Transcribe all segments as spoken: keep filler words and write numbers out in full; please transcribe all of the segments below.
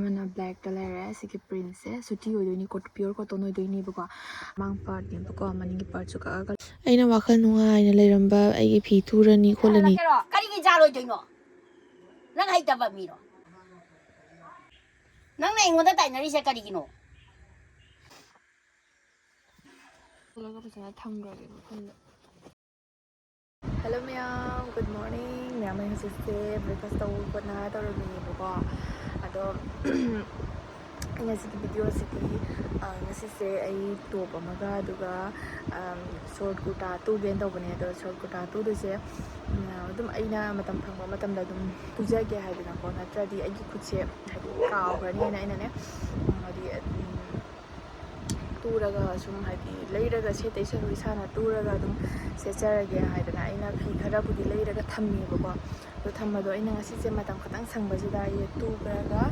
ꯑꯃꯅ ꯕ꯭ꯂꯦꯛꯇ ꯂꯩꯔꯦ꯫ ꯁꯤꯒꯤ ꯄ꯭ꯔꯤꯟꯁꯦ ꯁꯨꯇꯤ ꯑꯣꯏꯗꯣꯏꯅꯤ, ꯀꯣꯠ ꯄꯤꯌꯣꯔ ꯀꯣꯇꯣꯟ ꯑꯣꯏꯗꯣꯏꯅꯦꯕꯀꯣ꯫ ꯃꯥꯡ ꯄꯥꯔꯠꯅꯦꯕꯀꯣ, ꯃꯅꯤꯡꯒꯤ ꯄꯥꯔꯠꯁꯨ ꯀꯛꯑꯒ꯫ ꯑꯩꯅ ꯋꯥꯈꯜ ꯅꯨꯡꯉꯥꯏꯅ ꯂꯩꯔꯝꯕ ꯑꯩꯒꯤ ꯐꯤ ꯇꯨꯔꯅꯤ ꯈꯣꯠꯂꯅꯤ꯫ ꯀꯔꯤꯒꯤ ꯖꯥꯔꯣꯏꯗꯣꯏꯅꯣ? ꯅꯪ ꯍꯩꯇꯕ ꯃꯤꯔꯣ? ꯅꯪꯅ ꯑꯩꯉꯣꯟꯗ ꯇꯥꯏꯅꯔꯤꯁꯦ ꯀꯔꯤꯒꯤꯅꯣ? ꯄꯨꯜꯂꯒ ꯐꯖꯅ ꯊꯝꯈ꯭ꯔꯒꯦ ꯃꯐꯝꯗ꯫ ꯍꯜꯂꯣ ꯃꯌꯥꯝ, ꯒꯨꯗ ꯃꯣꯔꯅꯤꯡ꯫ ꯃꯌꯥꯝ, ꯑꯩ ꯍꯧꯖꯤꯛꯁꯦ ꯕ꯭ꯔꯦꯛꯐꯥꯁ ꯇꯧ ꯈꯣꯠꯅ ꯇꯧꯔꯝꯃꯤꯅꯦꯕꯀꯣ꯫ ꯑꯗꯣ ꯑꯩ ꯉꯁꯤꯒꯤ ꯚꯤꯗꯤꯑꯣꯁꯤꯗꯤ, ꯑ, ꯉꯁꯤꯁꯦ ꯑꯩ ꯇꯣꯞ ꯑꯃꯒ ꯑꯗꯨꯒ, ꯑꯝ, ꯁꯣꯔꯠ ꯀꯨꯔꯇꯥ ꯇꯨꯒꯦꯅ ꯇꯧꯕꯅꯦ꯫ ꯑꯗꯣ ꯁꯣꯔꯠ ꯀꯨꯔꯇꯥ ꯇꯨꯗꯣꯏꯁꯦ, ꯎꯝ, ꯑꯗꯨꯝ ꯑꯩꯅ ꯃꯇꯝ ꯐꯪꯕ ꯃꯇꯝꯗ ꯑꯗꯨꯝ ꯇꯨꯖꯒꯦ ꯍꯥꯏꯗꯅꯀꯣ, ꯅꯠꯇ꯭ꯔꯗꯤ ꯑꯩꯒꯤ ꯈꯨꯠꯁꯦ ꯍꯥꯏꯗꯤ ꯀꯥꯎꯈ꯭ꯔꯅꯤꯅ ꯑꯩꯅꯅꯦ, ꯎꯝ, ꯍꯥꯏꯗꯤ, ꯎꯝ, ꯇꯨꯔꯒ ꯁꯨꯝ ꯍꯥꯏꯗꯤ ꯂꯩꯔꯒ ꯁꯦꯠꯇꯩ ꯁꯔꯨꯛ ꯏꯁꯥꯅ ꯇꯨꯔꯒ ꯑꯗꯨꯝ ꯁꯦꯠꯆꯔꯒꯦ ꯍꯥꯏꯗꯅ ꯑꯩꯅ ꯐꯤ ꯈꯔꯕꯨꯗꯤ ꯂꯩꯔꯒ ꯊꯝꯃꯦꯕꯀꯣ꯫ ꯑꯗꯣ ꯊꯝꯕꯗꯣ ꯑꯩꯅ ꯉꯁꯤꯁꯦ ꯃꯇꯝ ꯈꯛꯇꯪ ꯁꯪꯕꯁꯤꯗ ꯑꯩ ꯇꯨꯔꯒ,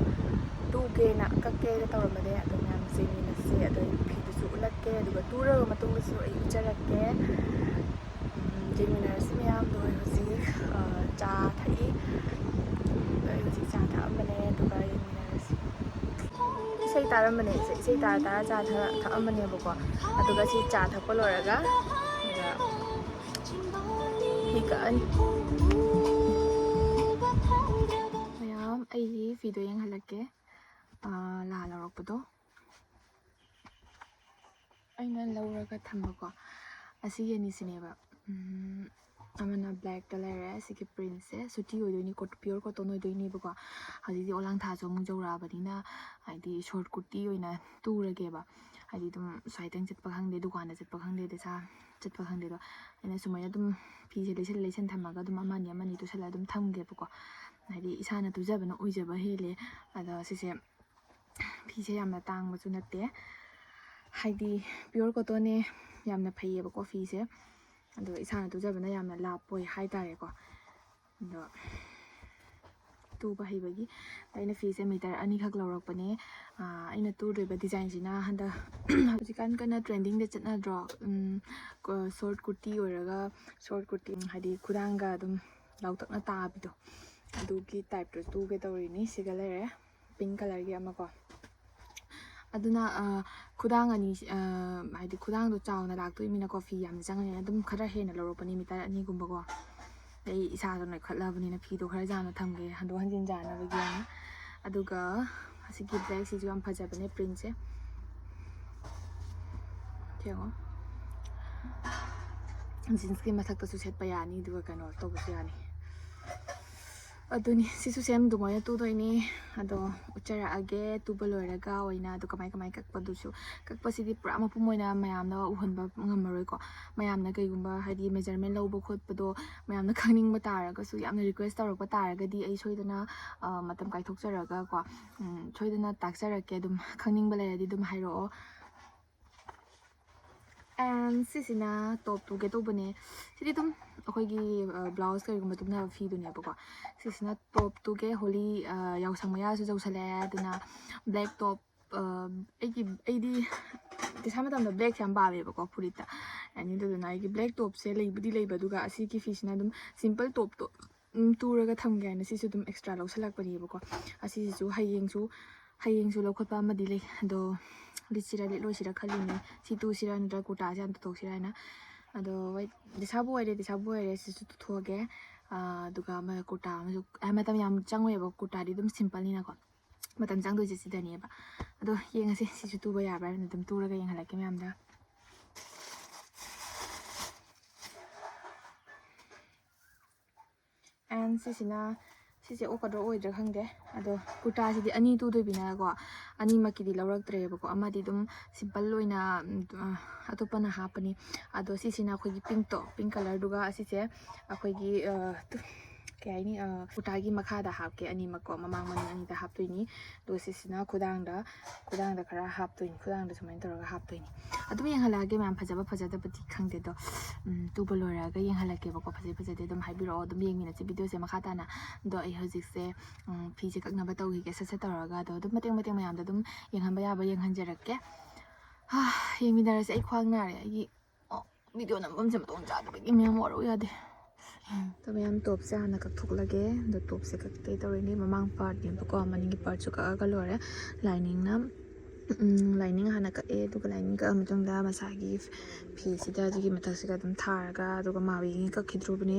ꯇꯨꯒꯦꯅ, ꯀꯛꯀꯦꯅ ꯇꯧꯔꯝꯕꯅꯦ꯫ ꯑꯗꯣ ꯃꯌꯥꯝ ꯌꯦꯡꯃꯤꯟꯅꯁꯦ꯫ ꯑꯗꯣ ꯑꯩ ꯐꯤꯗꯨꯁꯨ ꯎꯠꯂꯛꯀꯦ, ꯑꯗꯨꯒ ꯇꯨꯔꯕ ꯃꯇꯨꯡꯗꯁꯨ ꯑꯩ ꯎꯠꯆꯔꯛꯀꯦ꯫ ꯎꯝ, ꯌꯦꯡꯃꯤꯟꯅꯔꯁꯤ ꯃꯌꯥꯝꯗꯣ꯫ ꯑꯩ ꯍꯧꯖꯤꯛ, ꯑ, ꯆꯥ ꯊꯛꯏ꯫ ꯑꯗꯣ ꯑꯩ ꯍꯧꯖꯤꯛ ꯆꯥ ꯊꯛꯑꯝꯕꯅꯦ, ꯑꯗꯨꯒ ꯌꯦꯡꯃꯤꯟꯅꯔꯁꯤ꯫ ꯏꯁꯩ ꯇꯥꯔꯝꯕꯅꯦ ꯑꯩꯁꯦ, ꯏꯁꯩ ꯇꯥꯔ ꯇꯥꯔ ꯆꯥ ꯊꯛ-, ꯊꯛꯑꯝꯕꯅꯦꯕꯀꯣ꯫ ꯑꯗꯨꯒ ꯁꯤ ꯆꯥ ꯊꯛꯄ ꯂꯣꯏꯔꯒ, ꯑꯗꯨꯒ ꯐꯤ ꯀꯛꯑꯅꯤ꯫ ꯃꯌꯥꯝ, ꯑꯩꯒꯤ ꯐꯤꯗꯣ ꯌꯦꯡꯍꯜꯂꯛꯀꯦ꯫ ꯑꯥ, ꯂꯥ ꯂꯧꯔꯛꯄꯗꯣ꯫ ꯑꯩꯅ ꯂꯧꯔꯒ ꯊꯝꯕꯀꯣ꯫ ꯑꯁꯤꯒꯤ ꯑꯅꯤꯁꯤꯅꯦꯕ꯫ ꯎꯝ, ꯑꯃꯅ ꯕ꯭ꯂꯦꯛꯇ ꯂꯩꯔꯦ꯫ ꯁꯤꯒꯤ ꯄ꯭ꯔꯤꯟꯁꯦ ꯁꯨꯇꯤ ꯑꯣꯏꯗꯣꯏꯅꯤ, ꯀꯣꯠ-, ꯄꯤꯌꯣꯔ ꯀꯣꯇꯣꯟ ꯑꯣꯏꯗꯣꯏꯅꯦꯕꯀꯣ꯫ ꯍꯧꯖꯤꯛꯇꯤ ꯑꯣꯂꯥꯡ ꯊꯥꯁꯨ ꯑꯃꯨꯛ ꯌꯧꯔꯛꯑꯕꯅꯤꯅ, ꯍꯥꯏꯗꯤ ꯁꯣꯔꯠ ꯀꯨꯔꯇꯤ ꯑꯣꯏꯅ ꯇꯨꯔꯒꯦꯕ꯫ ꯍꯥꯏꯗꯤ ꯑꯗꯨꯝ ꯁ꯭ꯋꯥꯏꯗꯪ ꯆꯠꯄ ꯈꯪꯗꯦ, ꯗꯨꯀꯥꯟꯗ ꯆꯠꯄ ꯈꯪꯗꯦ, ꯄꯩꯁꯥ ꯆꯠꯄ ꯈꯪꯗꯦ꯫ ꯑꯗꯣ ꯑꯩꯅ ꯁꯨꯃꯥꯏꯅ ꯑꯗꯨꯝ ꯐꯤꯁꯦ ꯂꯩꯁꯜ ꯂꯩꯁꯟ ꯊꯝꯃꯒ ꯑꯗꯨꯝ ꯑꯃꯅꯤ ꯑꯃꯅꯤ ꯇꯨꯁꯜꯂꯒ ꯑꯗꯨꯝ ꯊꯝꯒꯦꯕꯀꯣ꯫ ꯍꯥꯏꯗꯤ ꯏꯁꯥꯅ ꯇꯨꯖꯕꯅ ꯑꯣꯏꯖꯕ ꯍꯦꯜꯂꯦ꯫ ꯑꯗꯣ ꯁꯤꯁꯦ ꯐꯤꯁꯦ ꯌꯥꯝꯅ ꯇꯥꯡꯕꯁꯨ ꯅꯠꯇꯦ, ꯍꯥꯏꯗꯤ ꯄꯤꯌꯣꯔ ꯀꯣꯇꯣꯟꯅꯦ, ꯌꯥꯝꯅ ꯐꯩꯌꯦꯕꯀꯣ ꯐꯤꯁꯦ꯫ ꯑꯗꯣ ꯏꯁꯥꯅ ꯇꯨꯖꯕꯅ ꯌꯥꯝꯅ ꯂꯥꯞꯄ ꯑꯣꯏ ꯍꯥꯏꯇꯥꯔꯦꯀꯣ꯫ ꯑꯗꯣ ꯇꯨꯕ ꯍꯩꯕꯒꯤ ꯑꯩꯅ ꯐꯤꯁꯦ ꯃꯤꯇꯔ ꯑꯅꯤꯈꯛ ꯂꯧꯔꯛꯄꯅꯦ꯫ ꯑꯥ, ꯑꯩꯅ ꯇꯨꯗꯣꯏꯕ ꯗꯤꯖꯥꯏꯟꯁꯤꯅ ꯍꯟꯗꯛ ꯍꯧꯖꯤꯛꯀꯥꯟ ꯀꯟꯅ ꯇ꯭ꯔꯦꯟꯗꯤꯡꯗ ꯆꯠꯅꯗ꯭ꯔꯣ? ꯎꯝ, ꯀꯣ-, ꯁꯣꯔꯠ ꯀꯨꯔꯇꯤ ꯑꯣꯏꯔꯒ, ꯁꯣꯔꯠ ꯀꯨꯔꯇꯤ ꯍꯥꯏꯗꯤ ꯈꯨꯗꯥꯡꯒ ꯑꯗꯨꯝ ꯂꯥꯎꯇꯛꯅ ꯇꯥꯕꯤꯗꯣ, ꯑꯗꯨꯒꯤ ꯇꯥꯏꯞꯇ ꯇꯨꯒꯦ ꯇꯧꯔꯤꯅꯤ꯫ ꯁꯤꯒ ꯂꯩꯔꯦ꯫ ꯄꯤꯡ ꯀꯂꯔꯒꯤ ꯑꯃꯀꯣ꯫ ꯑꯗꯨꯅ ꯈꯨꯗꯥꯡ ꯑꯅꯤ, ꯍꯥꯏꯗꯤ ꯈꯨꯗꯥꯡꯗꯣ ꯆꯥꯎꯅ ꯂꯥꯛꯇꯣꯏꯃꯤꯅꯀꯣ, ꯐꯤ ꯌꯥꯝꯅ ꯆꯪꯉꯅꯤ꯫ ꯑꯗꯨꯝ ꯈꯔ ꯍꯦꯟꯅ ꯂꯧꯔꯛꯄꯅꯤ, ꯃꯤꯇꯔ ꯑꯅꯤꯒꯨꯝꯕꯀꯣ꯫ ꯑꯩ ꯏꯁꯥꯗꯣ ꯅꯣꯏꯈꯠꯂꯕꯅꯤꯅ ꯐꯤꯗꯣ ꯈꯔ ꯌꯥꯝꯅ ꯊꯝꯒꯦ, ꯍꯟꯗꯣꯛ ꯍꯟꯖꯤꯟ ꯌꯥꯅꯕꯒꯤ ꯍꯥꯏꯅ꯫ ꯑꯗꯨꯒ ꯑꯁꯤꯒꯤ ꯕ꯭ꯂꯦꯛꯁꯤꯁꯨ ꯌꯥꯝ ꯐꯖꯕꯅꯦ, ꯄ꯭ꯔꯤꯟꯁꯦ꯫ ꯌꯦꯡꯉꯣ, ꯖꯤꯟꯁꯀꯤ ꯃꯊꯛꯇꯁꯨ ꯁꯦꯠꯄ ꯌꯥꯅꯤ, ꯑꯗꯨꯒ ꯀꯩꯅꯣ ꯇꯧꯕꯁꯨ ꯌꯥꯅꯤ꯫ ꯑꯗꯨꯅꯤ, ꯁꯤꯁꯨ ꯁꯦꯝ ꯑꯗꯨꯃꯥꯏꯅ ꯇꯨꯗꯣꯏꯅꯤ꯫ ꯑꯗꯣ ꯎꯠꯆꯔꯛꯑꯒꯦ ꯇꯨꯕ ꯂꯣꯏꯔꯒ ꯑꯣꯏꯅ꯫ ꯑꯗꯣ ꯀꯃꯥꯏ ꯀꯃꯥꯏ ꯀꯛꯄꯗꯨꯁꯨ, ꯀꯛꯄꯁꯤꯗꯤ ꯄꯨꯔꯥ ꯃꯄꯨꯝ ꯑꯣꯏꯅ ꯃꯌꯥꯝꯅ ꯎꯍꯟꯕ ꯉꯝꯃꯔꯣꯏꯀꯣ꯫ ꯃꯌꯥꯝꯅ ꯀꯩꯒꯨꯝꯕ ꯍꯥꯏꯗꯤ measurement ꯂꯧꯕ ꯈꯣꯠꯄꯗꯣ ꯃꯌꯥꯝꯅ ꯈꯪꯅꯤꯡꯕ ꯇꯥꯔꯒꯁꯨ, ꯌꯥꯝꯅ request ꯇꯧꯔꯛꯄ ꯇꯥꯔꯒꯗꯤ ꯑꯩ ꯁꯣꯏꯗꯅ ꯃꯇꯝ ꯀꯥꯏꯊꯣꯛꯆꯔꯒꯀꯣ, ꯁꯣꯏꯗꯅ ꯇꯥꯛꯆꯔꯛꯀꯦ꯫ ꯑꯗꯨꯝ ꯈꯪꯅꯤꯡꯕ ꯂꯩꯔꯗꯤ ꯑꯗꯨꯝ ꯍꯥꯏꯔꯛꯑꯣ꯫ And ꯁꯤꯁꯤꯅ ꯇꯣꯞ ꯇꯨꯒꯦ ꯇꯧꯕꯅꯦ꯫ ꯁꯤꯗꯤ ꯑꯗꯨꯝ ꯑꯩꯈꯣꯏꯒꯤ ꯕ꯭ꯂꯥꯎꯁ ꯀꯔꯤꯒꯨꯝꯕ ꯇꯨꯅꯕ ꯐꯤꯗꯨꯅꯦꯕꯀꯣ꯫ ꯁꯤꯁꯤꯅ ꯇꯣꯞ ꯇꯨꯒꯦ꯫ ꯍꯣꯂꯤ, ꯌꯥꯎꯁꯪ ꯃꯌꯥꯁꯨ ꯌꯧꯁꯜꯂꯛꯑꯦ, ꯑꯗꯨꯅ ꯕ꯭ꯂꯦꯛ ꯇꯣꯞ, ꯑꯩꯒꯤ, ꯑꯩꯗꯤ ꯇꯤꯁꯥ ꯃꯇꯝꯗ ꯕ꯭ꯂꯦꯛꯁꯦ ꯌꯥꯝ ꯄꯥꯝꯃꯦꯕꯀꯣ ꯐꯨꯔꯤꯠꯇ꯫ ꯑꯗꯨꯗꯨꯅ ꯑꯩꯒꯤ ꯕ꯭ꯂꯦꯛ ꯇꯣꯞꯁꯦ ꯂꯩꯕꯨꯗꯤ ꯂꯩꯕ, ꯑꯗꯨꯒ ꯑꯁꯤꯒꯤ ꯐꯤꯁꯤꯅ ꯑꯗꯨꯝ ꯁꯤꯝꯄꯜ ꯇꯣꯞꯇꯣ ꯇꯨꯔꯒ ꯊꯝꯒꯦ ꯍꯥꯏꯅ ꯁꯤꯁꯨ ꯑꯗꯨꯝ ꯑꯦꯛꯁꯇ꯭ꯔꯥ ꯂꯧꯁꯜꯂꯛꯄꯅꯦꯕꯀꯣ꯫ ꯑꯁꯤꯁꯤꯁꯨ ꯍꯌꯦꯡꯁꯨ, ꯍꯌꯦꯡꯁꯨ ꯂꯧꯈꯠꯄ ꯑꯃꯗꯤ ꯂꯩ꯫ ꯑꯗꯣ ꯂꯤꯠꯁꯤꯔ ꯂꯤꯠꯂꯣꯏꯁꯤꯔ ꯈꯜꯂꯤꯅꯦ꯫ ꯁꯤ ꯇꯨꯁꯤꯔ ꯅꯠꯇ꯭ꯔꯒ ꯀꯨꯔꯇꯥꯁꯦ ꯍꯥꯟꯅ ꯇꯨꯊꯣꯛꯁꯤꯔ ꯍꯥꯏꯅ꯫ ꯑꯗꯣ ꯍꯣꯏ, ꯗꯤꯁꯥꯕꯨ ꯑꯣꯏꯔꯦ, ꯗꯤꯁꯥꯕꯨ ꯑꯣꯏꯔꯦ, ꯁꯤꯁꯨ ꯇꯨꯊꯣꯛꯑꯒꯦ꯫ ꯑꯗꯨꯒ ꯑꯃ ꯀꯨꯔꯇꯥ ꯑꯃꯁꯨ, ꯃꯇꯝ ꯌꯥꯝ ꯆꯪꯉꯣꯏꯕ, ꯀꯨꯔꯇꯥꯗꯤ ꯑꯗꯨꯝ ꯁꯤꯝꯄꯜꯅꯤꯅꯀꯣ꯫ ꯃꯇꯝ ꯆꯪꯗꯣꯏꯁꯦ ꯁꯤꯗꯅꯦꯕ꯫ ꯑꯗꯣ ꯌꯦꯡꯉꯁꯤ, ꯁꯤꯁꯨ ꯇꯨꯕ ꯌꯥꯕ꯭ꯔꯥ ꯍꯥꯏꯅ ꯑꯗꯨꯝ ꯇꯨꯔꯒ ꯌꯦꯡꯍꯜꯂꯛꯀꯦ ꯃꯌꯥꯝꯗ꯫ And ꯁꯤꯁꯤꯅ, ꯁꯤꯁꯦ ꯑꯣꯛꯀꯗ꯭ꯔꯥ ꯑꯣꯏꯗ꯭ꯔꯥ ꯈꯪꯗꯦ꯫ ꯑꯗꯣ ꯀꯨꯔꯇꯥꯁꯤꯗꯤ ꯑꯅꯤ ꯇꯨꯗꯣꯏꯕꯤꯅꯀꯣ, ꯑꯅꯤꯃꯛꯀꯤꯗꯤ ꯂꯧꯔꯛꯇ꯭ꯔꯦꯕꯀꯣ꯫ ꯑꯃꯗꯤ ꯑꯗꯨꯝ ꯁꯤꯝꯄꯜ ꯑꯣꯏꯅ, ꯎꯝ, ꯑ, ꯑꯇꯣꯞꯄꯅ ꯍꯥꯞꯄꯅꯤ꯫ ꯑꯗꯣ ꯁꯤꯁꯤꯅ ꯑꯩꯈꯣꯏꯒꯤ ꯄꯤꯡꯛꯇꯣ, ꯄꯤꯡꯛ ꯀꯂꯔꯗꯨꯒ ꯑꯁꯤꯁꯦ ꯑꯩꯈꯣꯏꯒꯤ, ꯑ, ꯇꯨ-, ꯀꯩ ꯍꯥꯏꯅꯤ, ꯑ, ꯀꯨꯔꯇꯥꯒꯤ ꯃꯈꯥꯗ ꯍꯥꯞꯀꯦ ꯑꯅꯤꯃꯛꯀꯣ, ꯃꯃꯥꯡ ꯃꯅꯤꯡ ꯑꯅꯤꯗ ꯍꯥꯞꯇꯣꯏꯅꯤ꯫ ꯑꯗꯨꯒ ꯁꯤꯁꯤꯅ ꯈꯨꯗꯥꯡꯗ, ꯈꯨꯗꯥꯡꯗ ꯈꯔ ꯍꯥꯞꯇꯣꯏꯅꯤ, ꯈꯨꯗꯥꯡꯗ ꯁꯨꯃꯥꯏꯅ ꯇꯧꯔꯒ ꯍꯥꯞꯇꯣꯏꯅꯤ꯫ ꯑꯗꯨꯝ ꯌꯦꯡꯍꯜꯂꯛꯑꯒꯦ ꯃꯌꯥꯝ, ꯐꯖꯕ ꯐꯖꯗꯕꯗꯤ ꯈꯪꯗꯦ, ꯑꯗꯣ, ꯎꯝ, ꯇꯨꯕ ꯂꯣꯏꯔꯒ ꯌꯦꯡꯍꯜꯂꯛꯀꯦꯕꯀꯣ꯫ ꯐꯖꯩ ꯐꯖꯗꯦ ꯑꯗꯨꯝ ꯍꯥꯏꯕꯤꯔꯛꯑꯣ, ꯑꯗꯨꯝ ꯌꯦꯡꯃꯤꯟꯅꯁꯤ ꯚꯤꯗꯤꯑꯣꯁꯦ ꯃꯈꯥ ꯇꯥꯅ꯫ ꯑꯗꯣ ꯑꯩ ꯍꯧꯖꯤꯛꯁꯦ, ꯎꯝ, ꯐꯤꯁꯦ ꯀꯛꯅꯕ ꯇꯧꯈꯤꯒꯦ ꯁꯠ ꯁꯠ ꯇꯧꯔꯒ꯫ ꯑꯗꯣ ꯑꯗꯨꯝ ꯃꯇꯦꯛ ꯃꯇꯦꯛ ꯃꯌꯥꯝꯗ ꯑꯗꯨꯝ ꯌꯦꯡꯍꯟꯕ ꯌꯥꯕ ꯌꯦꯡꯍꯟꯖꯔꯛꯀꯦ꯫ ꯍꯥ, ꯌꯦꯡꯃꯤꯟꯅꯔꯁꯦ꯫ ꯑꯩ ꯈ꯭ꯋꯥꯡ ꯅꯥꯔꯦ, ꯑꯩꯒꯤ, ꯑꯣ, ꯚꯤꯗꯤꯑꯣ ꯅꯝꯐꯝꯁꯦ ꯃꯇꯣꯡ ꯆꯥꯗꯕꯒꯤ ꯃꯌꯥꯝ ꯋꯥꯔꯧ ꯌꯥꯗꯦ꯫ ꯑꯗꯣ ꯃꯌꯥꯝ, ꯇꯣꯞꯁꯦ ꯍꯥꯟꯅ ꯀꯛꯊꯣꯛꯂꯒꯦ꯫ ꯑꯗꯣ ꯇꯣꯞꯁꯦ ꯀꯛꯀꯦ ꯇꯧꯔꯤꯅꯦ꯫ ꯃꯃꯥꯡ ꯄꯥꯔꯠꯅꯦꯕꯀꯣ, ꯃꯅꯤꯡꯒꯤ ꯄꯥꯔꯠꯁꯨ ꯀꯛꯑꯒ ꯂꯣꯏꯔꯦ꯫ ꯂꯥꯏꯅꯤꯡꯅ, ꯂꯥꯏꯅꯤꯡ ꯍꯥꯟꯅ ꯀꯛꯑꯦ꯫ ꯑꯗꯨꯒ ꯂꯥꯏꯅꯤꯡ ꯀꯛꯑ ꯃꯇꯨꯡꯗ ꯃꯁꯥꯒꯤ ꯐꯤꯁꯤꯗ, ꯑꯗꯨꯒꯤ ꯃꯊꯛꯁꯤꯗ ꯑꯗꯨꯝ ꯊꯥꯔꯒ, ꯑꯗꯨꯒ ꯃꯥ ꯋꯤꯒꯤꯡ ꯀꯛꯈꯤꯗ꯭ꯔꯨꯕꯅꯦ꯫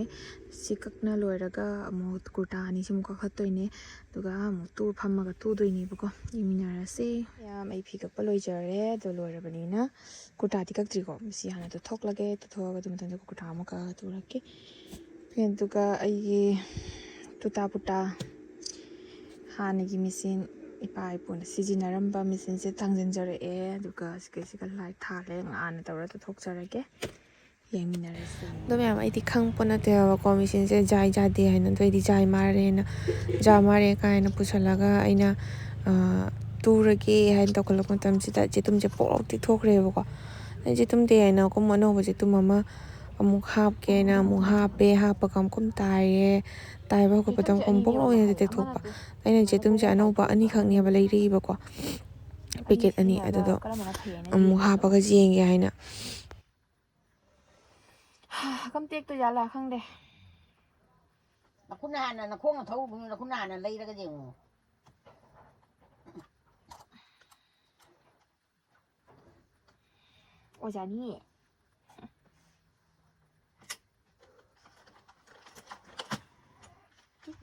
ꯁꯤ ꯀꯛꯅ ꯂꯣꯏꯔꯒ ꯑꯃꯨꯛ ꯀꯨꯔꯇꯥ ꯑꯅꯤꯁꯤ ꯑꯃꯨꯛ ꯀꯛꯈꯠꯇꯣꯏꯅꯦ꯫ ꯑꯗꯨꯒ ꯑꯃꯨꯛ ꯇꯨ-, ꯐꯝꯃꯒ ꯇꯨꯗꯣꯏꯅꯦꯕꯀꯣ꯫ ꯌꯦꯡꯃꯤꯟꯅꯔꯁꯦ꯫ ꯃꯌꯥꯝ, ꯑꯩ ꯐꯤ ꯀꯛꯄ ꯂꯣꯏꯖꯔꯦ꯫ ꯑꯗꯣ ꯂꯣꯏꯔꯕꯅꯤꯅ ꯀꯨꯔꯇꯥꯗꯤ ꯀꯛꯇ꯭ꯔꯤꯀꯣ꯫ ꯁꯤ ꯍꯥꯟꯅ ꯇꯨꯊꯣꯛꯂꯒꯦ꯫ ꯇꯨꯊꯣꯛꯑꯒ ꯑꯗꯨ ꯃꯊꯪꯗ ꯀꯨꯔꯇꯥ ꯑꯃꯨꯛ ꯀꯛꯑꯒ ꯇꯨꯔꯛꯀꯦ꯫ ꯑꯗꯨꯒ ꯑꯩꯒꯤ ꯇꯨꯇꯥ ꯄꯨꯇꯥ ꯍꯥꯟꯅꯒꯤ ꯃꯦꯆꯤꯟ, ꯏꯄꯥ ꯏꯄꯨꯅ ꯁꯤꯖꯤꯟꯅꯔꯝꯕ ꯃꯦꯆꯤꯟꯁꯦ ꯊꯥꯡꯖꯤꯟꯖꯔꯛꯑꯦ꯫ ꯑꯗꯨꯒ ꯁꯤꯒꯩꯁꯤꯒ ꯂꯥꯏꯠ ꯊꯥꯜꯂꯦ꯫ ꯉꯥꯟꯅ ꯇꯧꯔ ꯇꯨꯊꯣꯛꯆꯔꯒꯦ꯫ ꯌꯦꯡꯃꯤꯟꯅꯔꯁꯤ꯫ ꯑꯗꯣ ꯃꯌꯥꯝ, ꯑꯩꯗꯤ ꯈꯪꯕ ꯅꯠꯇꯦꯕꯀꯣ, ꯃꯦꯆꯤꯟꯁꯦ ꯖꯥꯏ ꯖꯥꯗꯦ ꯍꯥꯏꯅ꯫ ꯑꯗꯣ ꯑꯩꯗꯤ ꯖꯥꯏ ꯃꯥꯜꯂꯦꯅ, ꯖꯥ ꯃꯥꯜꯂꯦ ꯀꯥꯏꯅ ꯄꯨꯁꯜꯂꯒ ꯑꯩꯅ, ꯑ, ꯇꯨꯔꯒꯦ ꯍꯥꯏꯅ ꯇꯧꯈꯠꯂꯛꯄ ꯃꯇꯝꯁꯤꯗ ꯆꯦꯇꯨꯝꯁꯦ ꯄꯣꯛ ꯂꯥꯎ ꯇꯦꯛꯊꯣꯛꯈ꯭ꯔꯦꯕꯀꯣ꯫ ꯑꯩ ꯆꯦꯇꯨꯝ ꯇꯦꯛ ꯍꯥꯏꯅ ꯀꯨꯝ ꯑꯅꯧꯕ ꯆꯦꯇꯨꯝ ꯑꯃ ꯑꯃꯨꯛ ꯍꯥꯞꯀꯦꯅ ꯑꯃꯨꯛ ꯍꯥꯞꯄꯦ꯫ ꯍꯥꯞꯄꯒ ꯑꯃꯨꯛ ꯀꯨꯝ ꯇꯥꯏꯌꯦ꯫ ꯇꯥꯏꯕ ꯍꯧꯒꯠꯄꯗ ꯑꯃꯨꯛ ꯄꯣꯛ ꯂꯥꯎ ꯑꯣꯏꯅ ꯇꯦꯛꯊꯣꯛꯄ꯫ ꯑꯩꯅ ꯆꯦꯇꯨꯝꯁꯦ ꯑꯅꯧꯕ ꯑꯅꯤꯈꯛꯅꯦꯕ ꯂꯩꯔꯛꯏꯕꯀꯣ꯫ ꯄꯦꯀꯦꯠ ꯑꯅꯤ꯫ ꯑꯗꯨꯗꯣ ꯑꯃꯨꯛ ꯍꯥꯞꯄꯒ ꯌꯦꯡꯒꯦ ꯍꯥꯏꯅ꯫ ꯀꯝ ꯇꯦꯛꯇꯣꯏ ꯖꯥꯠꯂꯥ ꯈꯪꯗꯦ꯫ ꯅꯈꯨꯠꯅ ꯍꯥꯟꯅ, ꯅꯈꯣꯡꯅ ꯊꯧꯕꯅꯤ, ꯅꯈꯨꯠꯅ ꯍꯥꯟꯅ ꯂꯩꯔꯒ ꯌꯦꯡꯉꯨ꯫ ꯑꯣꯖꯥꯅꯤ꯫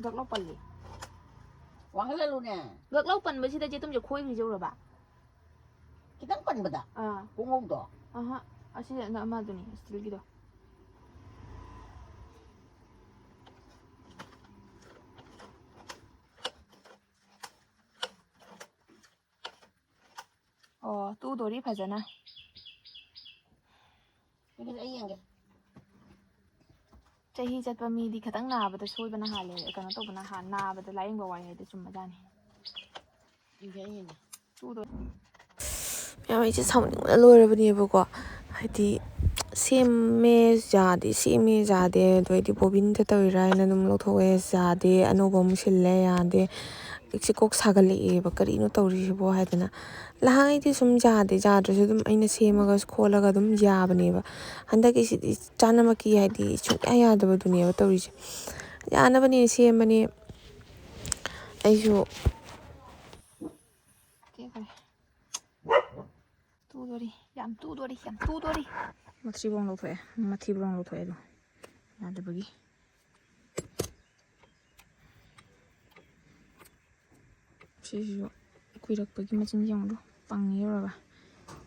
ꯒꯛ ꯂꯥꯎ ꯄꯜꯂꯤ꯫ ꯋꯥꯡꯈꯠꯍꯜꯂꯨꯅꯦ꯫ ꯒꯛ ꯂꯥꯎ ꯄꯟꯕꯁꯤꯗ ꯆꯦꯇꯨꯝꯁꯦ ꯈꯣꯏꯈ꯭ꯔꯤꯁꯦ ꯎꯔꯕ? ꯈꯤꯇꯪ ꯄꯟꯕꯗ꯫ ꯑꯥ꯫ ꯄꯨꯡꯍꯧꯗꯣ꯫ ꯑꯍ, ꯑꯁꯤ ꯑꯃꯗꯨꯅꯤ, ꯏꯁꯇꯤꯜꯒꯤꯗꯣ꯫ ꯑꯣ, ꯇꯨꯗꯣꯔꯤ ꯐꯖꯅ꯫ ꯑꯩ ꯌꯦꯡꯒꯦ꯫ ꯆꯍꯤ ꯆꯠꯄ ꯃꯤꯗꯤ ꯈꯤꯇꯪ ꯅꯥꯕꯗ ꯁꯣꯏꯕꯅ ꯍꯥꯜꯂꯦ, ꯀꯩꯅꯣ ꯇꯧꯕꯅ ꯍꯥ-, ꯅꯥꯕꯗ ꯂꯥꯏꯌꯦꯡꯕ ꯋꯥꯏ ꯍꯥꯏꯗꯣ ꯆꯨꯝꯕꯖꯥꯠꯅꯤ꯫ ꯌꯦꯡꯒꯦ, ꯑꯩ ꯌꯦꯡꯒꯦ꯫ ꯇꯨꯗꯣ꯫ ꯃꯌꯥꯝ, ꯑꯩꯁꯦ ꯁꯥꯎꯅꯤꯡꯕꯅ ꯂꯣꯏꯔꯕꯅꯦꯕꯀꯣ꯫ ꯍꯥꯏꯗꯤ, ꯁꯦꯝꯃꯦ ꯌꯥꯗꯦ, ꯁꯦꯝꯃꯦ ꯌꯥꯗꯦ, ꯑꯗꯨ ꯑꯩꯗꯤ ꯕꯣꯕꯤꯟꯗ ꯇꯧꯔꯤꯔꯥ ꯍꯥꯏꯅ ꯑꯗꯨꯝ ꯂꯧꯊꯣꯛꯑꯦ, ꯌꯥꯗꯦ, ꯑꯅꯧꯕ ꯑꯃꯨꯛ ꯁꯤꯜꯂꯦ, ꯌꯥꯗꯦ꯫ ꯍꯧꯖꯤꯛꯁꯦ ꯀꯣꯛ ꯁꯥꯒꯠꯂꯛꯑꯦꯕ, "ꯀꯔꯤꯅꯣ ꯇꯧꯔꯤꯁꯤꯕꯣ?" ꯍꯥꯏꯗꯅ꯫ ꯅꯍꯥꯟꯉꯩꯗꯤ ꯁꯨꯝ ꯌꯥꯗꯦ, ꯌꯥꯗ꯭ꯔꯁꯨ ꯑꯗꯨꯝ ꯑꯩꯅ ꯁꯦꯝꯃꯒ ꯈꯣꯠꯂꯒ ꯑꯗꯨꯝ ꯌꯥꯕꯅꯦꯕ꯫ ꯍꯟꯗꯛꯀꯤꯁꯤꯗꯤ ꯆꯥꯅꯃꯛꯀꯤ ꯍꯥꯏꯗꯤ ꯁꯨꯡꯌꯥ ꯌꯥꯗꯕꯗꯨꯅꯦꯕ ꯇꯧꯔꯤꯁꯦ꯫ ꯌꯥꯅꯕꯅꯦ ꯁꯦꯝꯕꯅꯦ꯫ ꯑꯩꯁꯨ ꯇꯨꯗꯣꯔꯤ, ꯌꯥꯝ ꯇꯨꯗꯣꯔꯤ, ꯌꯥꯝ ꯇꯨꯗꯣꯔꯤ꯫ ꯃꯊꯤꯕꯣꯡ ꯂꯧꯊꯣꯛꯑꯦ, ꯃꯊꯤꯕꯣꯡ ꯂꯧꯊꯣꯛꯑꯦ ꯑꯗꯣ ꯌꯥꯗꯕꯒꯤ꯫ ꯁꯤꯁꯤꯁꯨ ꯀꯨꯏꯔꯛꯄꯒꯤ ꯃꯆꯤꯟ ꯌꯦꯡꯉꯨꯗꯣ, ꯄꯪꯉꯦ ꯌꯧꯔꯕ꯫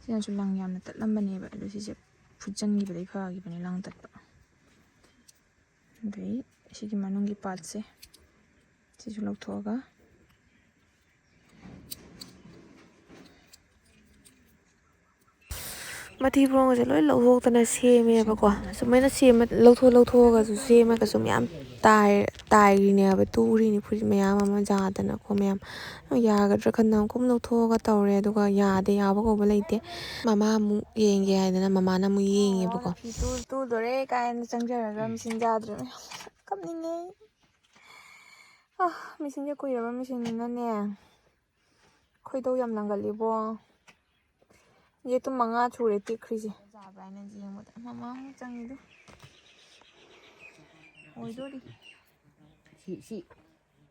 ꯁꯤꯅꯁꯨ ꯂꯪ ꯌꯥꯝꯅ ꯇꯠꯂꯝꯕꯅꯦꯕ, ꯑꯗꯣ ꯁꯤꯁꯦ ꯐꯨꯠꯆꯟꯈꯤꯕꯗꯒꯤ ꯐꯈꯤꯕꯅꯦ ꯂꯪ ꯇꯠꯄ꯫ ꯑꯗꯩ ꯁꯤꯒꯤ ꯃꯅꯨꯡꯒꯤ ꯄꯥꯔꯠꯁꯦ ꯁꯤꯁꯨ ꯂꯧꯊꯣꯛꯑꯒ ꯃꯊꯤ ꯃꯔꯣꯡꯒꯁꯦ ꯂꯣꯏ ꯂꯧꯊꯣꯛꯇꯅ ꯁꯦꯝꯃꯦꯕꯀꯣ꯫ ꯁꯨꯃꯥꯏꯅ ꯁꯦꯝꯃ, ꯂꯧꯊꯣꯛ ꯂꯧꯊꯣꯛꯑꯒꯁꯨ ꯁꯦꯝꯃꯒꯁꯨ ꯃꯌꯥꯝ ꯇꯥꯏ-, ꯇꯥꯏꯔꯤꯅꯦꯕ, ꯇꯨꯔꯤꯅꯤ ꯐꯨꯔꯤꯠ ꯃꯌꯥꯝ ꯑꯃ ꯌꯥꯗꯅꯀꯣ ꯃꯌꯥꯝ꯫ ꯌꯥꯒꯗ꯭ꯔꯥ ꯈꯟꯗꯅ ꯑꯃꯨꯛ ꯂꯧꯊꯣꯛꯑꯒ ꯇꯧꯔꯦ, ꯑꯗꯨꯒ ꯌꯥꯗꯦ, ꯌꯥꯕ ꯀꯧꯕ ꯂꯩꯇꯦ꯫ ꯃꯃꯥ ꯑꯃꯨꯛ ꯌꯦꯡꯒꯦ ꯍꯥꯏꯗꯅ ꯃꯃꯥꯅ ꯑꯃꯨꯛ ꯌꯦꯡꯉꯦꯕꯀꯣ꯫ ꯐꯤ ꯇꯨ-, ꯇꯨꯗꯣꯔꯦ ꯀꯥꯏꯅ ꯆꯪꯖꯔꯒ ꯃꯦꯆꯤꯟ ꯌꯥꯗ꯭ꯔꯦ ꯃꯌꯥꯝ꯫ ꯀꯞꯅꯤꯡꯉꯦ꯫ ꯑꯥ, ꯃꯦꯆꯤꯟꯁꯦ ꯀꯨꯏꯔꯕ ꯃꯦꯆꯤꯟꯅꯤꯅꯅꯦ꯫ ꯈꯣꯏꯗꯧ ꯌꯥꯝ ꯂꯪꯒꯜꯂꯤꯕꯣ꯫ ꯌꯦꯇꯨꯝ ꯃꯉꯥ ꯁꯨꯔꯦ ꯇꯦꯛꯈ꯭ꯔꯤꯁꯦ꯫ ꯌꯥꯕ꯭ꯔꯥ ꯍꯥꯏꯅ ꯌꯦꯡꯕꯗ ꯃꯃꯥ ꯑꯃꯨꯛ ꯆꯪꯉꯤꯗꯣ꯫ ꯑꯣꯏꯗꯣꯔꯤ꯫ ꯁꯤ, ꯁꯤ,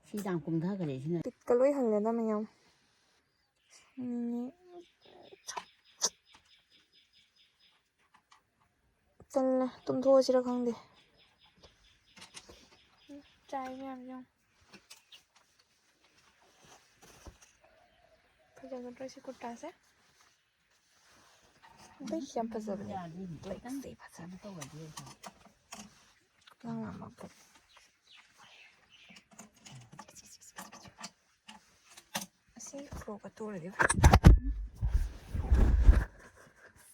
ꯁꯤ ꯇꯥꯡ ꯀꯨꯝꯊꯈꯔꯦ ꯁꯤꯅ꯫ ꯕꯤꯠꯀ ꯂꯣꯏ ꯍꯜꯂꯦꯗ ꯃꯌꯥꯝ꯫ ꯁꯥꯎꯅꯤꯡꯉꯦ꯫ ꯇꯜꯂꯦ, ꯇꯨꯝꯊꯣꯛꯑꯁꯤꯔ ꯈꯪꯗꯦ꯫ ꯆꯥꯏ ꯃꯌꯥꯝꯁꯦ ꯌꯦꯡꯉꯣ꯫ ꯐꯖꯒꯗ꯭ꯔꯣ ꯁꯤ ꯀꯨꯔꯇꯥꯁꯦ? ꯑꯗꯩ ꯌꯥꯝ ꯐꯖꯕꯅꯦ꯫ ꯕ꯭ꯂꯦꯛꯁꯦ ꯐꯖꯕꯅꯦ꯫ ꯈꯨꯂꯥꯡ ꯂꯥꯡꯕ ꯑꯝꯇ꯫ ꯑꯁꯤ ꯐ꯭ꯔꯣꯛꯀ ꯇꯨꯔꯗꯤ ꯐꯖꯅꯤ꯫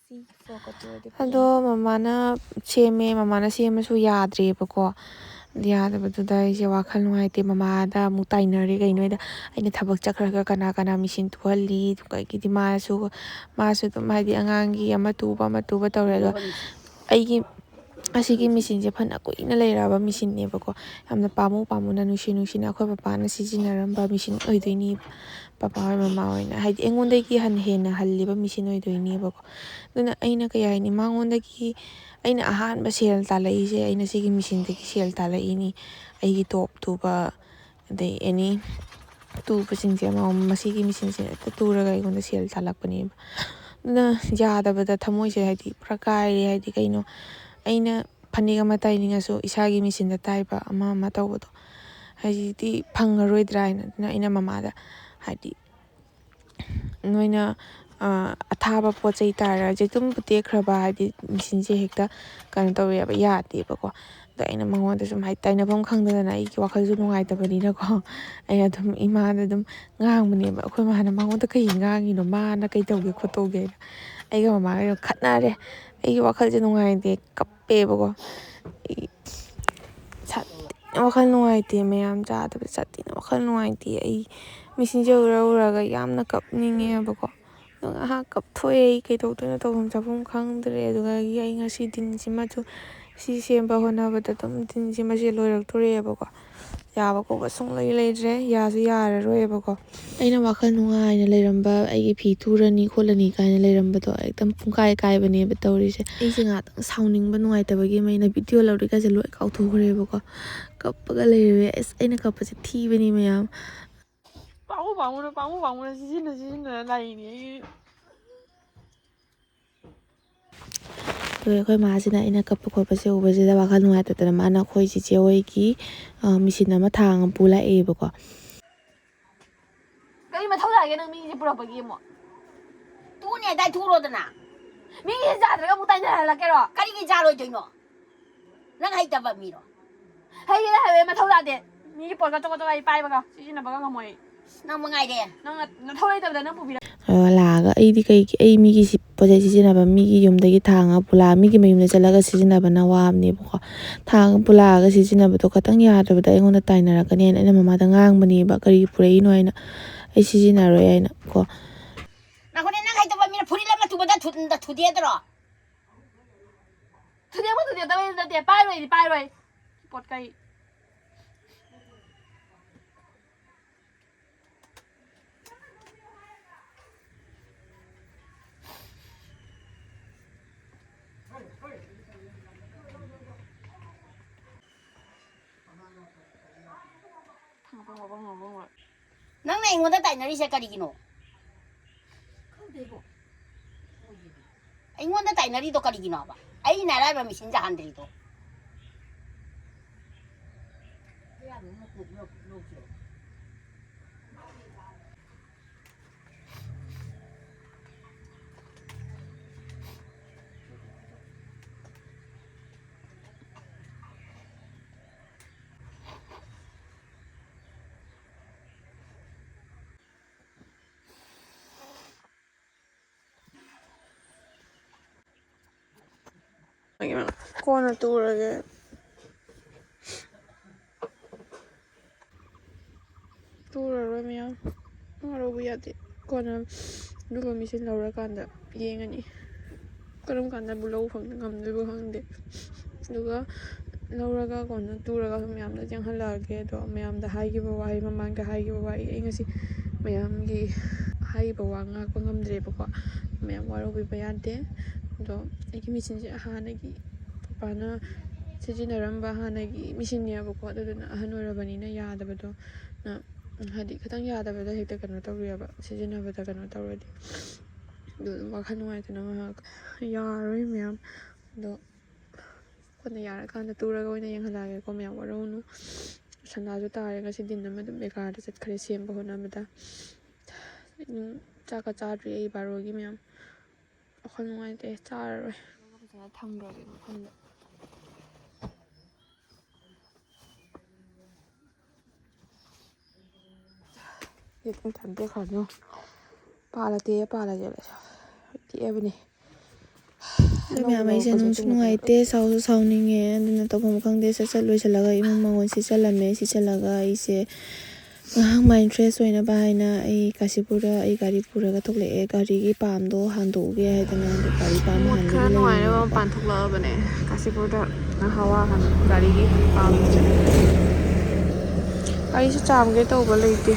ꯁꯤ ꯐ꯭ꯔꯣꯛꯀ ꯇꯨꯔꯗꯤ ꯐꯖꯅꯤ꯫ ꯑꯗꯣ ꯃꯃꯥꯅ ꯁꯦꯝꯃꯦ, ꯃꯃꯥꯅ ꯁꯦꯝꯃꯁꯨ ꯌꯥꯗ꯭ꯔꯦꯕꯀꯣ꯫ ꯌꯥꯗꯕꯗꯨꯗ ꯑꯩꯁꯦ ꯋꯥꯈꯜ ꯅꯨꯡꯉꯥꯏꯇꯦ꯫ ꯃꯃꯥꯗ ꯑꯃꯨꯛ ꯇꯥꯏꯅꯔꯦ꯫ ꯀꯩꯅꯣ ꯍꯥꯏꯗ ꯑꯩꯅ ꯊꯕꯛ ꯆꯠꯈ꯭ꯔꯒ ꯀꯅꯥ ꯀꯅꯥ ꯃꯦꯆꯤꯟ ꯇꯨꯍꯜꯂꯤ? ꯑꯗꯨꯒ ꯑꯩꯒꯤꯗꯤ ꯃꯥꯁꯨ, ꯃꯥꯁꯨ ꯑꯗꯨꯝ ꯍꯥꯏꯗꯤ ꯑꯉꯥꯡꯒꯤ ꯑꯃ ꯇꯨꯕ ꯑꯃ ꯇꯨꯕ ꯇꯧꯔꯦ꯫ ꯑꯗꯣ ꯑꯩꯒꯤ ꯑꯁꯤꯒꯤ ꯃꯦꯆꯤꯟꯁꯦ ꯐꯅ ꯀꯨꯏꯅ ꯂꯩꯔꯛꯑꯕ ꯃꯦꯆꯤꯟꯅꯦꯕꯀꯣ꯫ ꯌꯥꯝꯅ ꯄꯥꯝꯃꯨ ꯄꯥꯝꯃꯨꯅ, ꯅꯨꯡꯁꯤ ꯅꯨꯡꯁꯤꯅ ꯑꯩꯈꯣꯏ ꯄꯄꯥꯅ ꯁꯤꯖꯤꯟꯅꯔꯝꯕ ꯃꯦꯆꯤꯟ ꯑꯣꯏꯗꯣꯏꯅꯤ꯫ ꯄꯄꯥ ꯍꯣꯏ, ꯃꯃꯥ ꯍꯣꯏꯅ, ꯍꯥꯏꯗꯤ, ꯑꯩꯉꯣꯟꯗꯒꯤ ꯍꯟꯅ ꯍꯦꯟꯅ ꯍꯜꯂꯤꯕ ꯃꯦꯆꯤꯟ ꯑꯣꯏꯗꯣꯏꯅꯦꯕꯀꯣ꯫ ꯑꯗꯨꯅ ꯑꯩꯅ, ꯀꯩ ꯍꯥꯏꯅꯤ, ꯃꯉꯣꯟꯗꯒꯤ ꯑꯩꯅ ꯑꯍꯥꯟꯕ ꯁꯦꯜ ꯇꯥꯜꯂꯛꯏꯁꯦ, ꯑꯩꯅ ꯁꯤꯒꯤ ꯃꯦꯆꯤꯟꯗꯒꯤ ꯁꯦꯜ ꯇꯥꯜꯂꯛꯏꯅꯤ꯫ ꯑꯩꯒꯤ ꯇꯣꯞ ꯇꯨꯕ, ꯑꯗꯩ ꯑꯦꯅꯤ ꯇꯨꯕꯁꯤꯡꯁꯦ ꯑꯃꯃꯝ ꯃꯁꯤꯒꯤ ꯃꯦꯆꯤꯟꯁꯦ ꯍꯦꯛꯇ ꯇꯨꯔꯒ ꯑꯩꯉꯣꯟꯗ ꯁꯦꯜ ꯇꯥꯜꯂꯛꯄꯅꯦꯕ꯫ ꯑꯗꯨꯅ ꯌꯥꯗꯕꯗ ꯊꯃꯣꯏꯁꯦ, ꯍꯥꯏꯗꯤ, ꯄꯨꯔꯥ ꯀꯥꯏꯔꯦ꯫ ꯍꯥꯏꯗꯤ, ꯀꯩꯅꯣ, ꯑꯩꯅ ꯐꯅꯦꯛ ꯑꯃ ꯇꯥꯏꯅꯤꯡꯉꯁꯨ ꯏꯁꯥꯒꯤ ꯃꯦꯆꯤꯟꯗ ꯇꯥꯏꯕ, ꯑꯃ ꯑꯃ ꯇꯧꯕꯗꯣ, ꯍꯧꯖꯤꯛꯇꯤ ꯐꯪꯉꯔꯣꯏꯗ꯭ꯔꯥ ꯍꯥꯏꯅ꯫ ꯑꯗꯨꯅ ꯑꯩꯅ ꯃꯃꯥꯗ, ꯍꯥꯏꯗꯤ, ꯅꯣꯏꯅ, ꯑ, ꯑꯊꯥꯕ ꯄꯣꯠ ꯆꯩ ꯇꯥꯔꯁꯨ ꯑꯗꯨꯝ ꯇꯦꯛꯈ꯭ꯔꯕ, ꯍꯥꯏꯗꯤ, ꯃꯦꯆꯤꯟꯁꯦ ꯍꯦꯛꯇ ꯀꯩꯅꯣ ꯇꯧꯋꯦꯕ, ꯌꯥꯗꯦꯕꯀꯣ꯫ ꯑꯗꯣ ꯑꯩꯅ ꯃꯉꯣꯟꯗ ꯁꯨꯝ, ꯍꯥꯏꯗꯤ, ꯇꯥꯏꯅꯐꯝ ꯈꯪꯗꯗꯅ, ꯑꯩꯒꯤ ꯋꯥꯈꯜꯁꯨ ꯅꯨꯡꯉꯥꯏꯇꯕꯅꯤꯅꯀꯣ, ꯑꯩꯅ ꯑꯗꯨꯝ ꯏꯃꯥꯗ ꯑꯗꯨꯝ ꯉꯥꯡꯕꯅꯦꯕ꯫ ꯑꯩꯈꯣꯏ ꯃꯥꯅ, "ꯃꯉꯣꯟꯗ ꯀꯩ ꯉꯥꯡꯉꯤꯅꯣ? ꯃꯥꯅ ꯀꯩ ꯇꯧꯒꯦ ꯈꯣꯠꯇꯧꯒꯦ?" ꯍꯥꯏꯅ꯫ ꯑꯩꯒ ꯃꯃꯥꯒ ꯌꯥꯝ ꯈꯠꯅꯔꯦ꯫ ꯑꯩꯒꯤ ꯋꯥꯈꯜꯁꯦ ꯅꯨꯡꯉꯥꯏꯇꯦ, ꯀꯞꯄꯦꯕꯀꯣ꯫ ꯑꯩ ꯁꯥꯊꯤꯅ ꯋꯥꯈꯜ ꯅꯨꯡꯉꯥꯏꯇꯦ, ꯃꯌꯥꯝ ꯆꯥꯗꯕ ꯁꯥꯊꯤꯅ ꯋꯥꯈꯜ ꯅꯨꯡꯉꯥꯏꯇꯦ꯫ ꯑꯩ ꯃꯦꯆꯤꯟꯁꯦ ꯎꯔ ꯎꯔꯒ ꯌꯥꯝꯅ ꯀꯞꯅꯤꯡꯉꯦꯕꯀꯣ꯫ ꯑꯗꯣ ꯉꯥꯏꯍꯥꯛ ꯀꯞꯊꯣꯛꯑꯦ꯫ ꯑꯩ ꯀꯩꯗꯧꯗꯣꯏꯅꯣ, ꯇꯧꯐꯝ ꯆꯥꯐꯝ ꯈꯪꯗ꯭ꯔꯦ꯫ ꯑꯗꯨꯗꯒꯤ ꯑꯩ ꯉꯁꯤ ꯗꯤꯟꯁꯤꯃꯁꯨ, ꯁꯤ ꯁꯦꯝꯕ ꯍꯣꯠꯅꯕꯗ ꯑꯗꯨꯝ ꯗꯤꯟꯁꯤꯃꯁꯦ ꯂꯣꯏꯔꯛꯇꯣꯔꯦꯕꯀꯣ꯫ ꯌꯥꯕ ꯀꯧꯕ ꯁꯨꯡꯂꯩ ꯂꯩꯇ꯭ꯔꯦ, ꯌꯥꯁꯨ ꯌꯥꯔꯔꯣꯏꯕꯀꯣ꯫ ꯑꯩꯅ ꯋꯥꯈꯜ ꯅꯨꯡꯉꯥꯏꯅ ꯂꯩꯔꯝꯕ, ꯑꯩꯒꯤ ꯐꯤ ꯇꯨꯔꯅꯤ ꯈꯣꯠꯂꯅꯤ ꯀꯥꯏꯅ ꯂꯩꯔꯝꯕꯗꯣ, ꯑꯦꯛꯗꯝ ꯄꯨꯡꯀꯥꯏ ꯀꯥꯏꯕꯅꯦꯕ ꯇꯧꯔꯤꯁꯦ꯫ ꯑꯩꯁꯦ ꯉꯥꯛꯇꯪ ꯁꯥꯎꯅꯤꯡꯕ, ꯅꯨꯡꯉꯥꯏꯇꯕꯒꯤ ꯑꯃ ꯑꯩꯅ ꯚꯤꯗꯤꯑꯣ ꯂꯧꯔꯤꯀꯥꯏꯁꯦ ꯂꯣꯏ ꯀꯥꯎꯊꯣꯛꯈ꯭ꯔꯦꯕꯀꯣ꯫ ꯀꯞꯄꯒ ꯂꯩꯔꯦ꯫ ꯑꯁ, ꯑꯩꯅ ꯀꯞꯄꯁꯦ ꯊꯤꯕꯅꯤ ꯃꯌꯥꯝ꯫ ꯄꯥꯃꯨ ꯄꯥꯃꯨꯅ, ꯄꯥꯃꯨ ꯄꯥꯃꯨꯅ ꯁꯤꯖꯤꯟꯅ ꯁꯤꯖꯤꯟꯅꯅ ꯂꯥꯛꯏꯅꯦ ꯑꯩ꯫ ꯑꯗꯣ ꯑꯩꯈꯣꯏ ꯃꯥꯁꯤꯅ ꯑꯩꯅ ꯀꯞꯄ ꯈꯣꯠꯄꯁꯦ ꯎꯕꯁꯤꯗ ꯋꯥꯈꯜ ꯅꯨꯡꯉꯥꯏꯇꯗꯅ ꯃꯥꯅ ꯑꯩꯈꯣꯏ ꯆꯤꯆꯦ ꯍꯣꯏꯒꯤ, ꯑ, ꯃꯦꯆꯤꯟ ꯑꯃ ꯊꯥꯡꯉ ꯄꯨ ꯂꯥꯛꯑꯦꯕꯀꯣ꯫ ꯀꯔꯤ ꯃꯊꯧ ꯂꯥꯛꯒꯦ ꯅꯪ ꯃꯤꯁꯦ ꯄꯨꯔꯛꯄꯒꯤ ꯑꯃꯨꯛ? ꯇꯨꯅꯦ ꯑꯗꯥꯏ ꯊꯨꯔꯣꯗꯅ꯫ ꯃꯤꯁꯦ ꯌꯥꯗ꯭ꯔꯒ ꯑꯃꯨꯛ ꯇꯥꯏꯅꯍꯜꯂꯛꯀꯦꯔꯣ? ꯀꯔꯤꯒꯤ ꯌꯥꯔꯣꯏꯗꯣꯏꯅꯣ? ꯅꯪ ꯍꯩꯇꯕ ꯃꯤꯔꯣ? ꯍꯩꯌꯦ, ꯍꯩꯌꯦ, ꯃꯊꯧ ꯇꯥꯗꯦ꯫ ꯃꯤꯒꯤ ꯄꯣꯠꯀ ꯆꯣꯀ ꯆꯣꯀ ꯑꯩ ꯄꯥꯏꯕꯒ ꯁꯤꯖꯤꯟꯅꯕꯒ ꯉꯝꯃꯣꯏ꯫ ꯅꯪ ꯃꯉꯥꯏꯔꯦ꯫ ꯅꯪꯅ ꯅꯊꯧ ꯂꯩꯇꯕꯗ ꯅꯪ ꯄꯨꯕꯤꯔ- ꯑ, ꯂꯥꯛꯑꯒ ꯑꯩꯗꯤ ꯀꯩꯒꯤ, ꯑꯩ ꯃꯤꯒꯤ ꯁꯤ-, ꯄꯣꯠ ꯆꯩ ꯁꯤꯖꯤꯟꯅꯕ, ꯃꯤꯒꯤ ꯌꯨꯝꯗꯒꯤ ꯊꯥꯡꯉꯒ ꯄꯨꯂꯥ-, ꯃꯤꯒꯤ ꯃꯌꯨꯝꯗ ꯆꯠꯂꯒ ꯁꯤꯖꯤꯟꯅꯕꯅ ꯋꯥꯕꯅꯦꯕꯀꯣ꯫ ꯊꯥꯡꯉꯒ ꯄꯨꯂꯥꯛꯑꯒ ꯁꯤꯖꯤꯟꯅꯕꯗꯣ ꯈꯇꯪ ꯌꯥꯗꯕꯗ ꯑꯩꯉꯣꯟꯗ ꯇꯥꯏꯅꯔꯛꯀꯅꯦꯅ ꯑꯩꯅ ꯃꯃꯥꯗ ꯉꯥꯡꯕꯅꯦꯕ, ꯀꯔꯤꯒꯤ ꯄꯨꯔꯛꯏꯅꯣ ꯍꯥꯏꯅ, ꯑꯩ ꯁꯤꯖꯤꯟꯅꯔꯣꯏ ꯍꯥꯏꯅ ꯀꯣ꯫ ꯅꯈꯣꯏꯅ ꯅꯪ ꯍꯩꯇꯕ ꯃꯤꯅ ꯐꯨꯔꯤꯠ ꯑꯃ ꯇꯨꯕꯗ ꯊꯨ-, ꯊꯨꯗꯦꯗ꯭ꯔꯣ? ꯊꯨꯗꯦꯛꯄ ꯊꯨꯗꯦꯛꯇꯕꯩ ꯅꯠꯇꯦ, ꯄꯥꯏꯔꯣꯏꯗꯤ ꯄꯥꯏꯔꯣꯏ꯫ ꯄꯣꯠ ꯀꯩ꯫ ꯅꯪꯅ ꯑꯩꯉꯣꯟꯗ ꯇꯥꯏꯅꯔꯤꯁꯦ ꯀꯔꯤꯒꯤꯅꯣ? ꯑꯩꯉꯣꯟꯗ ꯇꯥꯏꯅꯔꯤꯗꯣ ꯀꯔꯤꯒꯤꯅꯣꯕ? ꯑꯩꯅ ꯑꯔꯥꯏꯕ ꯃꯤꯁꯤꯟ ꯌꯥꯍꯟꯗ꯭ꯔꯤꯗꯣ꯫ ꯀꯣꯟꯅ ꯇꯨꯔꯒꯦ꯫ ꯇꯨꯔꯔꯣꯏ ꯃꯌꯥꯝ꯫ ꯋꯥꯔꯧꯕ ꯌꯥꯗꯦ꯫ ꯀꯣꯟꯅ ꯑꯗꯨꯒ ꯃꯤꯁꯤꯟ ꯂꯧꯔꯀꯥꯟꯗ ꯌꯦꯡꯉꯅꯤ꯫ ꯀꯔꯝ ꯀꯥꯟꯗꯕꯨ ꯂꯧꯕ ꯐꯪ-, ꯉꯝꯗꯣꯏꯕ ꯈꯪꯗꯦ꯫ ꯑꯗꯨꯒ ꯂꯧꯔꯒ ꯀꯣꯟꯅ ꯇꯨꯔꯒ ꯃꯌꯥꯝꯗ ꯌꯦꯡꯍꯜꯂꯛꯑꯒꯦ꯫ ꯑꯗꯣ ꯃꯌꯥꯝꯗ ꯍꯥꯏꯈꯤꯕ ꯋꯥꯍꯩ, ꯃꯃꯥꯡꯗ ꯍꯥꯏꯈꯤꯕ ꯋꯥꯍꯩ, ꯑꯩ ꯉꯁꯤ ꯃꯌꯥꯝꯒꯤ ꯍꯥꯏꯔꯤꯕ ꯋꯥ ꯉꯥꯛꯄ ꯉꯝꯗ꯭ꯔꯦꯕꯀꯣ꯫ ꯃꯌꯥꯝ ꯋꯥꯔꯧꯕꯤꯕ ꯌꯥꯗꯦ꯫ ꯑꯗꯣ ꯑꯩꯒꯤ ꯃꯦꯆꯤꯟꯁꯦ ꯍꯥꯟꯅꯒꯤ ꯄꯄꯥꯅ ꯁꯤꯖꯤꯟꯅꯔꯝꯕ ꯍꯥꯟꯅꯒꯤ ꯃꯦꯆꯤꯟꯅꯦꯕꯀꯣ꯫ ꯑꯗꯨꯗꯨꯅ ꯑꯍꯟ ꯑꯣꯏꯔꯕꯅꯤꯅ ꯌꯥꯗꯕꯗꯣ, ꯅ-, ꯍꯥꯏꯗꯤ ꯈꯤꯇꯪ ꯌꯥꯗꯕꯗ ꯍꯦꯛꯇ ꯀꯩꯅꯣ ꯇꯧꯔꯨꯏꯌꯦꯕ, ꯁꯤꯖꯤꯟꯅꯕꯗ ꯀꯩꯅꯣ ꯇꯧꯔꯗꯤ꯫ ꯑꯗꯨ ꯑꯗꯨꯝ ꯋꯥꯈꯜ ꯅꯨꯡꯉꯥꯏꯇꯅ ꯉꯥꯏꯍꯥꯛ ꯌꯥꯔꯔꯣꯏ ꯃꯌꯥꯝ꯫ ꯑꯗꯣ ꯀꯣꯟꯅ ꯌꯥꯔꯀꯥꯟꯗ ꯇꯨꯔꯒ ꯑꯣꯏꯅ ꯌꯦꯡꯍꯜꯂꯛꯑꯒꯦꯀꯣ꯫ ꯃꯌꯥꯝ ꯋꯥꯔꯧꯅꯨ꯫ ꯁꯟꯗꯥꯁꯨ ꯇꯥꯔꯦ ꯉꯁꯤ ꯗꯤꯟ ꯑꯃ ꯑꯗꯨꯝ ꯕꯦꯀꯥꯔꯗ ꯆꯠꯈ꯭ꯔꯦ ꯁꯦꯝꯕ ꯍꯣꯠꯅꯕꯗ꯫ ꯎꯝ, ꯆꯥꯛꯀ ꯆꯥꯗ꯭ꯔꯤ ꯑꯩ ꯕꯥꯔꯣꯒꯤ ꯃꯌꯥꯝ꯫ ꯋꯥꯈꯜ ꯅꯨꯡꯉꯥꯏꯇꯦ, ꯆꯥꯔꯔꯣꯏ꯫ ꯐꯖꯅ ꯊꯝꯈ꯭ꯔꯒꯦ ꯃꯐꯝꯗ꯫ ꯌꯦꯇꯨꯝ ꯊꯥꯡꯗꯣꯛꯈ꯭ꯔꯅꯨ꯫ ꯄꯥꯜꯂꯗꯤ ꯄꯥꯜꯂꯁꯦ꯫ ꯇꯦꯛꯑꯕꯅꯤ꯫ ꯑꯗꯣ ꯃꯌꯥꯝ, ꯑꯩꯁꯦ ꯅꯨꯡꯁꯨ ꯅꯨꯡꯉꯥꯏꯇꯦ, ꯁꯥꯎꯁꯨ ꯁꯥꯎꯅꯤꯡꯉꯦ꯫ ꯑꯗꯨꯅ ꯇꯧꯐꯝ ꯈꯪꯗꯦ꯫ ꯁꯠ ꯁꯠ ꯂꯣꯏꯁꯤꯜꯂꯒ ꯏꯃꯨꯡ ꯃꯪꯒꯣꯜ ꯁꯤꯠꯆꯜꯂꯝꯃꯦ꯫ ꯁꯤꯠꯆꯜꯂꯒ ꯑꯩꯁꯦ ꯉꯥꯏꯍꯥꯛ mind fresh ꯑꯣꯏꯅꯕ ꯍꯥꯏꯅ ꯑꯩ ꯀꯥꯁꯤꯄꯨꯔꯗ ꯑꯩ ꯒꯥꯔꯤ ꯄꯨꯔꯒ ꯊꯣꯛꯂꯛꯑꯦ꯫ ꯒꯥꯔꯤꯒꯤ ꯄꯥꯝꯗꯣ ꯍꯥꯟꯗꯣꯛꯎꯒꯦ ꯍꯥꯏꯗꯅ ꯑꯗꯨ ꯒꯥꯔꯤ ꯄꯥꯝ ꯍꯥꯟꯕꯒꯤ ꯈꯔ ꯅꯨꯡꯉꯥꯏꯅꯕ ꯂꯩꯔꯤꯅꯦꯕꯀꯣ꯫ ꯃꯄꯥꯟ ꯊꯣꯛꯂꯛꯑꯕꯅꯦ꯫ ꯀꯥꯁꯤꯄꯨꯔꯗ ꯉꯥꯏꯍꯥꯛ ꯋꯥ ꯍꯥꯟꯅ ꯒꯥꯔꯤꯒꯤ ꯄꯥꯝꯁꯦ꯫ ꯒꯥꯔꯤꯁꯨ ꯆꯥꯝꯒꯦ ꯇꯧꯕ ꯂꯩꯇꯦ꯫